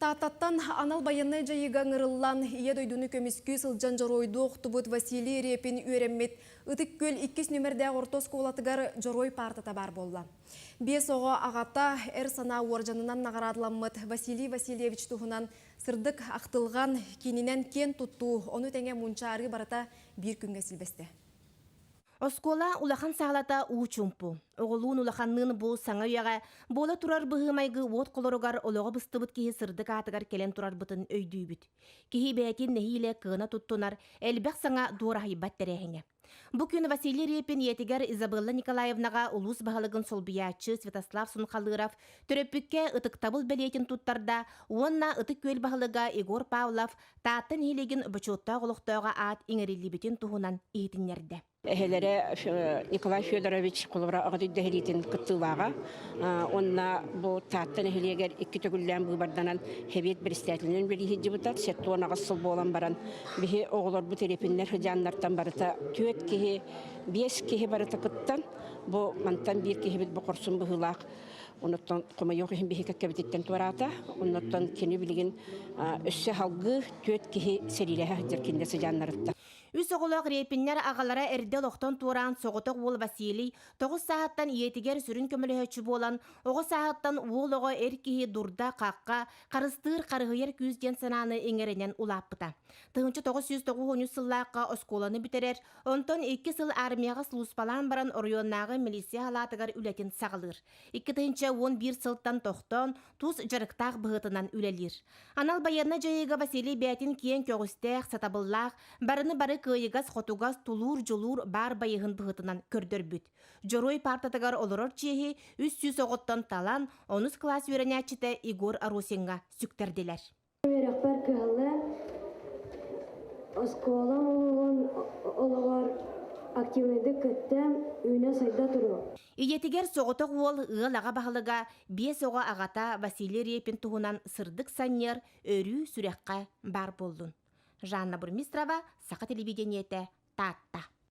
Тааттаттан анал байыаннай дьайыыга ыҥырыллан, Ийэ дойдуну көмүскүү сылдьан дьоруойдуу охтубут Василий Репин үөрэммит Ытык Күөл иккис нүмердээх орто оскуолатыгар Дьоруой паартата баар буолла. Биэс оҕо аҕата эр санаа уордьанынан наҕараадаламмыт Василий Васильевич туһунан сырдык ахтылҕан, киининэн киэн туттуу, ону тэҥэ мунчаарыы барыта биир күҥҥэ силбэстэ. Оскуола улахан саалата уу чуумпу. Оҕолуун улаханныын бу саҥа үйэҕэ буола турар быһыы-майгы уот холоругар олоҕо быстыбыт киһи сырдык аатыгар кэлэн турарбытын өйдүүбүт. Киһи бэйэтин нэһиилэ кыана туттунар, элбэх саҥа дуораһыйбат тэрээһинэ. Бу күн Василий Репин ийэтигэр Изабелла Николаевнаҕа улуус баһылыгын солбуйааччы Святослав Сунхалыров төрөппүккэ ытыктабыл бэлиэтин туттарда уонна Ытык Күөл баһылыга Егор Павлов Таатта нэһилиэгин бочуоттаах олохтооҕо аат иҥэриллибитин туһунан иһитиннэрдэ. Эһэлэрэ Николай Федорович холобура аҕа дэһэлиитин кыттыылааҕа. Уонна бу Таатта нэһилиэгэр икки төгүллээн быыбарданан Сэбиэт председателинэн үлэлии сылдьыбыта. 78 сыл буолан баран биһи оҕолорбут Репиннэр сыдьааннартан барыта түөрт киһи, биэс киһи барыта кыттан бу мантан биир киһибит бу хорсун быһыылаах Онуттан хомойуох иһин биһи кэккэбититтэн туораата. Оннуттан кини билигин өссө халгыы түөрт киһи сэриилэһэ сылдьар кинилэр сыдьааннарыттан. Үс оҕолоох Репиннэр аҕалара эрдэ олохтон туораан соҕотох уол Василий тоҕус сааһыттан ийэтигэр сүрүн көмөлөһөөччү буолан, оҕо сааһыттан уол оҕо эр киһи дурда-хахха, харыстыыр, харыһыйар күүс диэн санааны иҥэринэн улааппыта. 1993 сыллаахха оскуоланы бүтэрэр, Онтон икки сыл армияҕа сулууспалаан баран оройуоннааҕы милиция салаатыгар үлэтин саҕалыыр. 2011 сылтан тохтоон, тус дьарыктаах быһыытынан үлэлиир. Анал байыаннай дьайыыга Василий бэйэтин киэҥ көҕүстээх, сатабыллаах, барыны бары кыайыгас-хотугас, тулуур-дьулуур баар байыһын быһыытынан көрдөрбүт. Дьоруой паартатыгар олорор чиэһи 300 оҕоттон талан, онус кылаас үөрэнээччитэ Егор Аросиҥҥа сүктэрдилэр. Үөрэхпэр кыһаллан, оскуолам олоҕун олоҕор активнайдык кыттан, үүнэ-сайда туруо. Ийэтигэр соҕотох уол ыал аҕа баһылыга, биэс оҕо аҕата Василий Репин туһунан сырдык санньыар өрүү сүрэххэ баар буоллун. Жанна Бурмистрова, Саха телевидениетэ, Таатта.